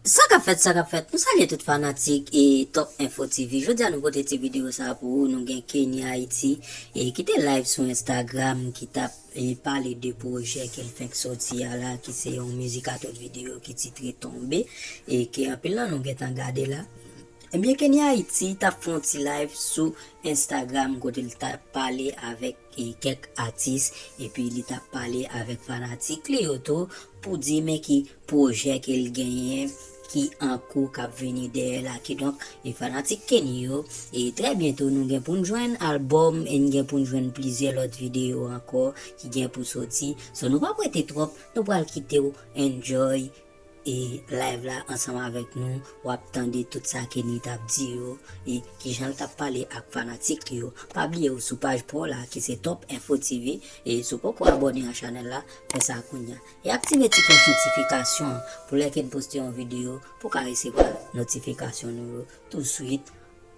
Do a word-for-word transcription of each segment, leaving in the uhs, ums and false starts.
Sa k ap fèt, sa k ap fèt? Nou salye tout fanatik e Top Info T V. Jodi a nou pote ti videyo sa a pou ou. Nou gen Kenny Haiti e ki te live sou Instagram, ki t ap e pale de pwojè ke l fenk soti a la, ki se yon mizik a tout videyo ki titre Tonbe, e ke anpil nan nou gentan gade la. Ebyen, Kenny Haiti t ap fè yon ti live sou Instagram kote l t ap pale avèk e kèk atis, epi li t ap pale avèk fanatik li yo tou pou di men ki pwojè ke l genyen ki an kou k ap vini dèyè la. Kidonk, e fanatik Kenny yo, e trè byento nou gen pou n jwenn albòm e n gen pou n jwenn plizyè lòt videyo ankò ki gen pou soti. So, nou p ap rete twòp, nou pral kite w enjoy e live la ansanm avèk nou. W ap tande tout sa Kenny t ap di yo e kijan l t ap pale ak fanatik li yo. Pa bliye w sou paj pa w la ki se Top Info T V, e si w poko abòne a chanèl la, fè sa kounye a. E aktive ti klòch notifikasyon an pou lè ke n poste yon videyo, pou w ka resevwa notifikasyon nou yo touswit.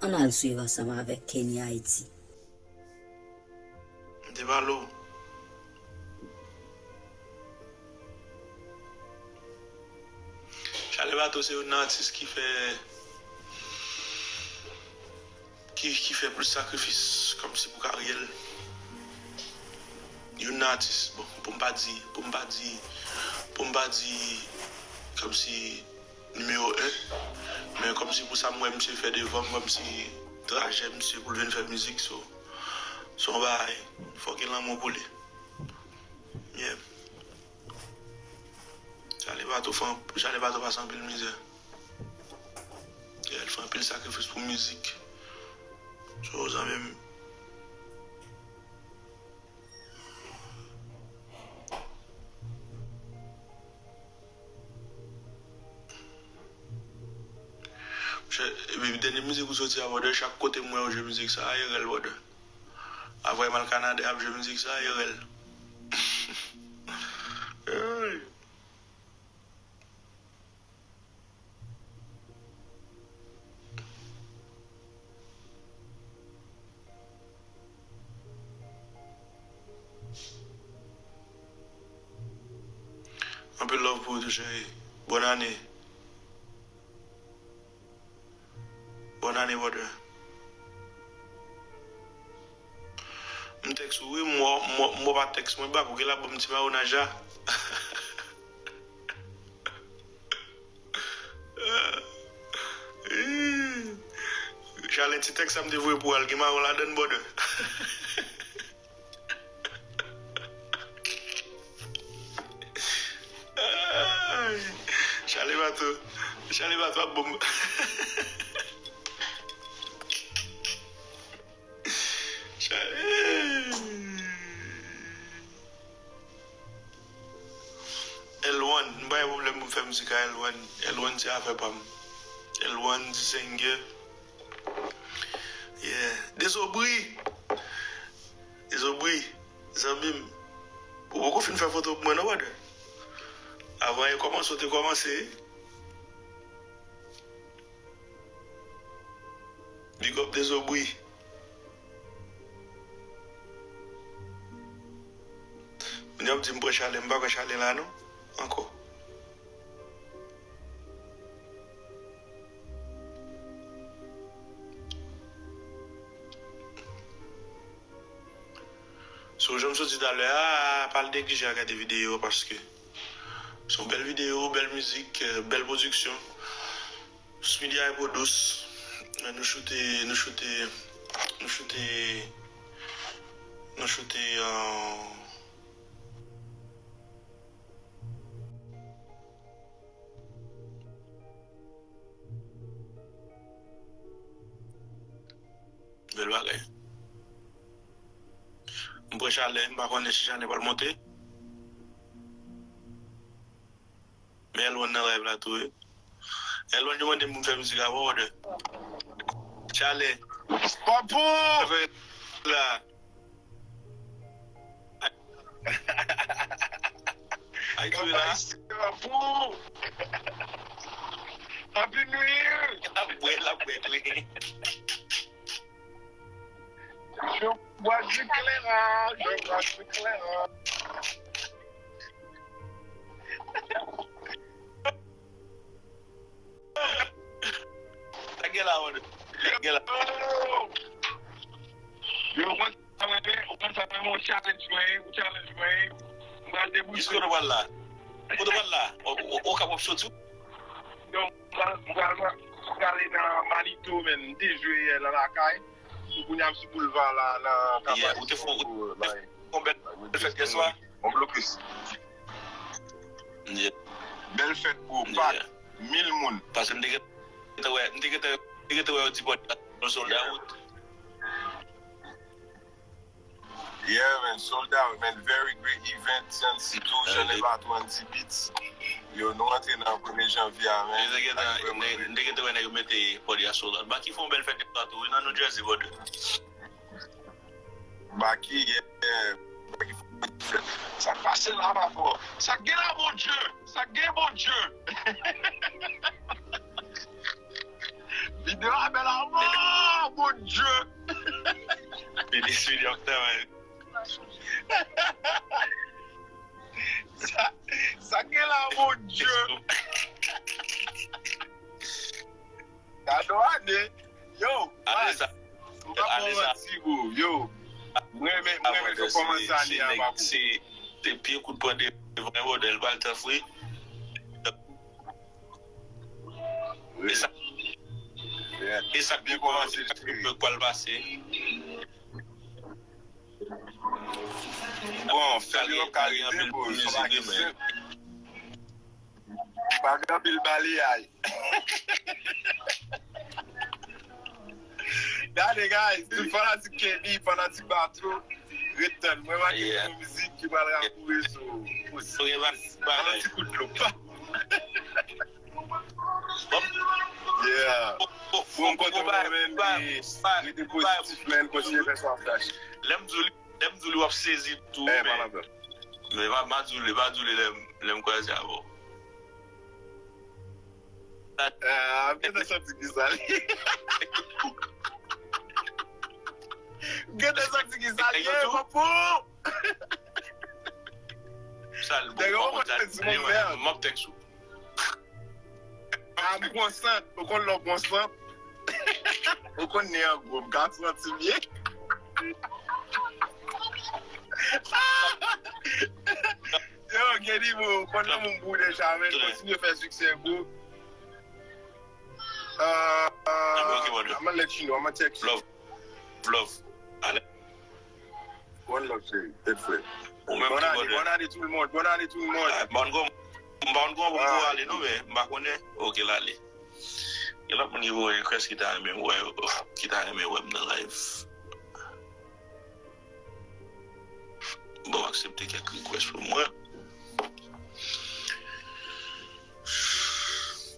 Ann al swiv ansanm avèk Kenny Haiti. M te pale w. Chale Bato se youn nan atis ki fè ki, ki fè plis sakrifis kòmsi pou karyè l. Youn nan atis, bon, pou m pa di, pou m pa di, pou m pa di kòmsi nimewo en, men kòmsi pou sa m wè misye fè devan m, kòmsi trajè misye pou l vin fè mizik, so, se yon bagay, fòk gen lanmou pou li. Yeah. Chale Bato fè anp-, Chale Bato pase anpil mizè. Yeah, l fè anpil sakrifis pou mizik. So, zanmi m. Monchè, epi dènye mizik ou soti a, brother, chak kote m wè w jwe mizik sa a, e rèl, brother. Apre m al Kanada, y ap jwe mizik sa, e rèl. Ey. Anpil love pou ou tou, cheri. Bòn ane. Bòn ane, brother. M tèks ou wi, m wè, m wè, m wè pa tèks mwen ba pou gen la banm ti mawonaj la. Chale, ti tèks sa m te voye pou al gen mawon ladann, brother. Ay, Chale Bato. Chale Bato ap bon. Chale. L one, m pa gen pwoblèm pou m fè mizik a L one. L one se afè pa m. L one, Disenge. Yeah. Dezobri. Dezobri. Zanmi m. Ou poko fin fè foto pou mwen non, brother. Avan e kòmanse, w te kòmanse. Big up Dezobri. Moun yo ap di m pran Chale, m pa pran Chale la non, ankò. So, jan m sot di talè a, pa al neglije al gade videyo a, paske se yon bèl videyo, bèl mizik, eh, bèl pwodiksyon. Smidia e Produce, eh, nou choute, nou choute, nou choute, nou choute, eh, Bèl bagay. M pran Chale, m pa konnen si Chale pral monte. Men L one nan live la tou wi. L one yo mande m pou m fè mizik avè w, brother. Chale. Papou! Sa fè la. Ay, tou la. Papou! Happy New Year! L ap bwè, l ap bwè, wi. Je bois du clairin, je bois du clairin. la, mwen. Nèg la. Yo, mwen, sa mwen, ou konn sa mwen, mwen challenge mwen, ou challenge mwen. Mwen al debouche. Kote w pral la? Kote w pral la? O, o, o, Okap w ap soti? Non, mwen, mwen, mwen, mwen ale nan Manito, men m te jwe yè nan lakay. Kounye a m sou boulva la, nan Kapasito. Yeah, ou te fon, ou te fon bèl fèt yè swa? On blokis. Yeah. Bèl fèt pou Pat. Yeah. Mil moun. Paske m te gentan wè, m te gentan, m te gentan wè yo di bò yon sold out. Yeah, man, sold out, man. Very great event, Sansi tou, Jean Lebatwa, Andy Beats. Yo, nou antre nan premye janvye a, man. M te gentan, m te gentan wè nèg yo mete bò a sold out. Baki fè yon bèl fèt yè swa tou, wi, nan New Jersey, brother. Baki, yeah. Baki fè. Sa k pase la, papa? Sa k gen la, Bondye? Sa k gen, Bondye? Videyo a bèl anmò, Bondye! Vini, vini, Octave. Sa, sa k gen la, Bondye? Gade yon ane. Yo, ane sa. M pa ba w manti, bro. Yo, mwen renmen, mwen renmen jan w kòmanse ane a, bro. Se, se pye kout pwen devan, yo, Del Baltan fri. E sa, e sa k pi kòmanse, e sa k pi pral pase. Bon, fè li lòk kalite, bro, se pa gen senp. Pa gen anpil balayay. Gade, guys, tout fanatik Kenny, fanatik Bato, ret tann. Mwen make yon mizik ki pral raboure sou. Fanatik kout dlo. Yeah. Bon, m kontan, man, men, rete pozitif, man, kontinye fè sa w ap fè. Lè m di w li, lè m di w li, w ap sezi tou, men, men pa, pa di w li, pa di w li lè m, lè m kwaze avè w. Ah, m gentan santi ki sa l ye. M gentan santi ki sa l ye, papo. Sa l bon, papo, sa l bon, m ap tèks ou. Ah, m pran sant, ou konn lè w pran sant. Ou konn nen an gwo, m ka santi byen. Yo, Kenny, bro, ou konn lanmou m pou ou deja, men kontinye fè siksè, bro. Uh, uh, I'm gonna let you know, I'm gonna text you. Love. Love. Ale. One love, chéri. Tèt frè. Ou menm tou, brother. Bonne année, bonne année tout le monde. Bonne année tout le monde. Ah, m pa konn, m pa konn kòman pou m ale non, men m pa konnen. Ok, l ale. Gen lòt moun ki voye request ki ta renmen wè, ki ta renmen wè m nan live. Bon, aksepte kèk request pou mwen.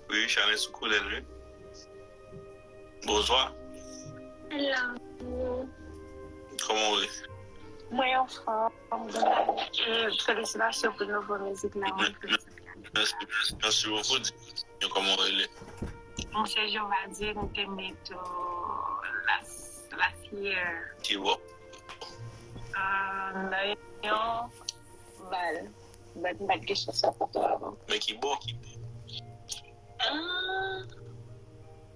Wi, Richard sou koulè l, wi. Bonswa. Hello. Kòman w ye? Mwen anfòm. E felisitasyon pou nouvo mizik la. Mèsi, mèsi bokou. Di nou kòman w rele. Mwen se Jovadine, m te met last, last year. Ki bò? Ah, nan yon bal. But m pa t gen chans fè foto avan. Men ki bò? Ah,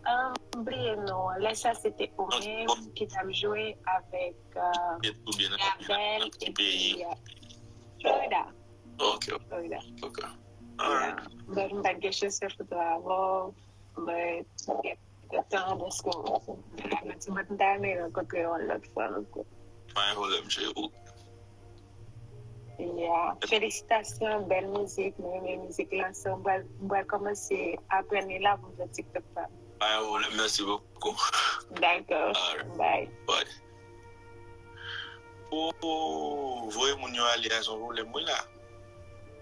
ah, m bliye non an. Lè sa se te ou menm ki t ap jwe avèk, ah, Gabel epi, ah, Florida. Ok, ok. Florida. Ok. Yeah. But m pa t gen chans fè foto avan, but gentan, paske m ta renmen rankontre w yon lòt fwa ankò. Pa gen pwoblèm, cheri. Yeah. Felisitasyon, bèl mizik, mwen renmen mizik lan, so m pral, m pral kòmanse aprann li la pou m fè TikTok pa m. Pa gen pwoblèm, mèsi bokou. Dakò. Alright. Bye. Bye. Ou voye moun yo ale a se yon pwoblèm wi la.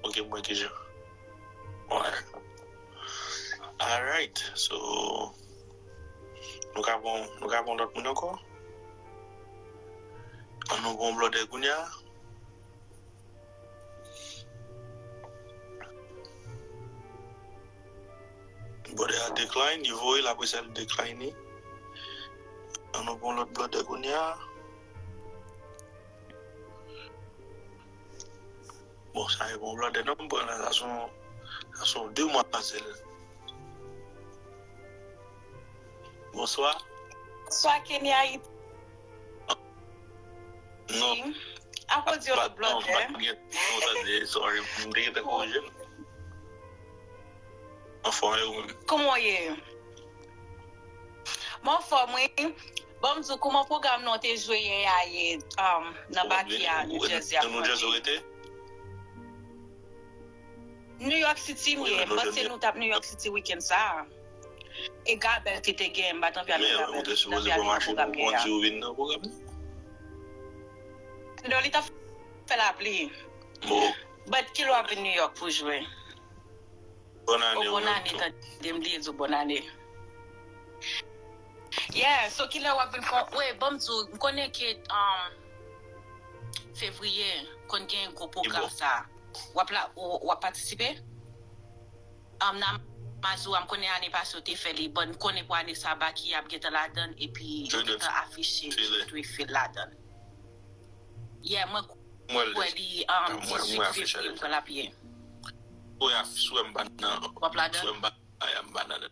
Ok, m wè kijan. Wè. Alright, so nou ka pran, nou ka pran lòt moun ankò. An nou pran blòdè kounye a. Brother a decline, li voye l, apre sa li decline. An nou pran lòt brother kounye a. Bon, sa e bon brother non m pran la, sa son, sa son demwazèl. Bon, Bonswa. Bonswa, Kenny Haiti. Non. Apo di yo Pa- blòdè. Non, pa gen, non, tande, sorry. M te gentan korije m. Anfòm, e ou menm? Kòman w ye? Mwen anfòm, wi. Bon, m di w, kòman pwogram nan te jwe yè a ye um, nan baki a New Jersey a? Nan New Jersey ou rete? New York City m Wi, ye. men nou Panse jwenn nou t ap New York City wikenn sa a. E Gabel ki te gen, m pa t anvi al nan Men ou Gabel. te M sipoze anvi al pran nan machin pwogram pou yè a. kondi ou vin nan pwogram nan. Non, li t ap fè lapli. Bon, But kilè w ap vin New York pou jwe? bòn ane Oh, ou bòn menm ane, tou. Tande m bliye di w bòn ane. Yeah, so kilè w ap vin fè? Wi, bon, m di w, m konnen ke um, fevriye, konn gen gwo pwogram bon. Sa. W ap la, w w ap patisipe? Um, nan Mazou a, m konnen ane pase w te fè li, bon, m konnen pou ane sa Baki ap gentan ladann, epi yo Jodi gentan afiche file. Jodi fil ladann. Yeah, mwen Mwen kwè lè. Li um, Mwen- mwen dizuit afich fevriye ale. M kwè l ap ye. Ou ya swè m pa nan. W ap ladann? Swè m pa, aya m pa nan.